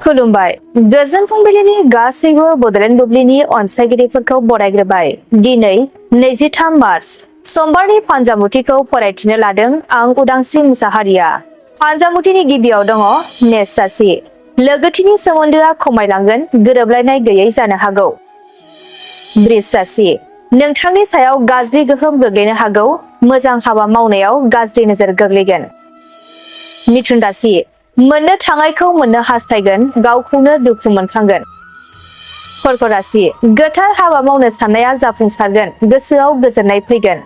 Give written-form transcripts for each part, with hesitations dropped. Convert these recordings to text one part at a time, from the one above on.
खुलुमबाय गोजोन फुंबिलिनि गासैबो बडलेण्ड बुब्लिनि अनसायगिरिफोरखौ बरायग्रोबाय। दिनै 23 मार्च समबारनि फानजामुथिखौ फरायथिनो लादों आं उदांस्रि मुसाहारिया। फानजामुथिनि गिबियाव दङ मेष राशि। लोगोथिनि सोमोन्दोआ खमायलांगोन, गोरोबलायनाय गैयै जानो हागौ। वृष राशि। नोंथांनि सायाव गाज्रि गोहोम गोग्लैनो हागौ, मोजां हाबा मावनायाव गाज्रि नोजोर गोग्लैगोन। मिथुन राशि। मोननो थाङैखौ मोननो हास्थायगोन, गावखौनो दुखु मोनखांगोन। कर्क राशि। गोथार हाबा मावनो साननाया जाफुंसारगोन, गोसोआव गोजोननाय फैगोन।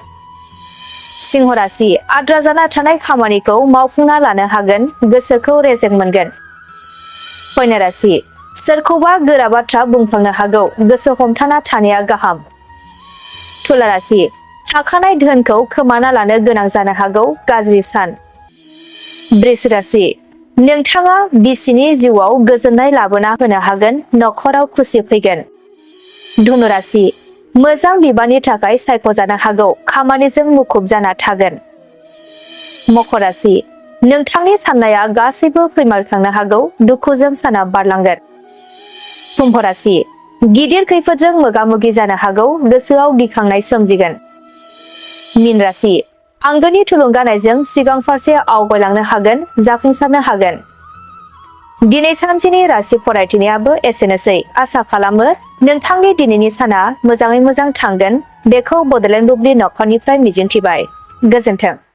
सिंह राशि। आद्रा जाना थानाय खामानिखौ मावफुंना लानो हागोन, गोसोखौ रेजें मोनगोन। कन्या राशि। सोरखौबा गोरा बाथ्रा बुंफ्लांनो हागौ, गोसो हमथाना थानाया गाहाम। तुला राशि। थाखानाय धोनखौ खोमाना लानो गोनां जानो हागौ, गाज्रि सान। वृश्चिक राशि। नोंथाङा बिसिनि जिउआव गोजोननाय लाबोना होनो हागोन, नखराव खुसि फैगोन। धनु राशि। मोजां बिबाननि थाखाय सायख'जानो हागौ, खामानिजों मुखुब जाना थागोन। मकर राशि। नोंथांनि साननाया गासैबो फैमालखांनो हागौ, दुखुजों साना बारलांगोन। कुम्भ राशि। गिदिर खैफोदजों मोगा-मोगि जानो हागौ, गोसोआव गिखांनाय सोमजिगोन। मीन राशि। आंगोनि थुलुंगानायजों सिगां फारसे आवगायलांनो हागोन, जाफुंसारनो हागोन। दिनै सानसेनि राशि फरायथिनायाबो एसेनोसै। आसा खालामो नोंथांनि दिनैनि साना मोजाङै मोजां थांगोन। बेखौ बडलेण्ड बुब्लि नखरनिफ्राय मिजिंथिबाय। गोजोन्थों।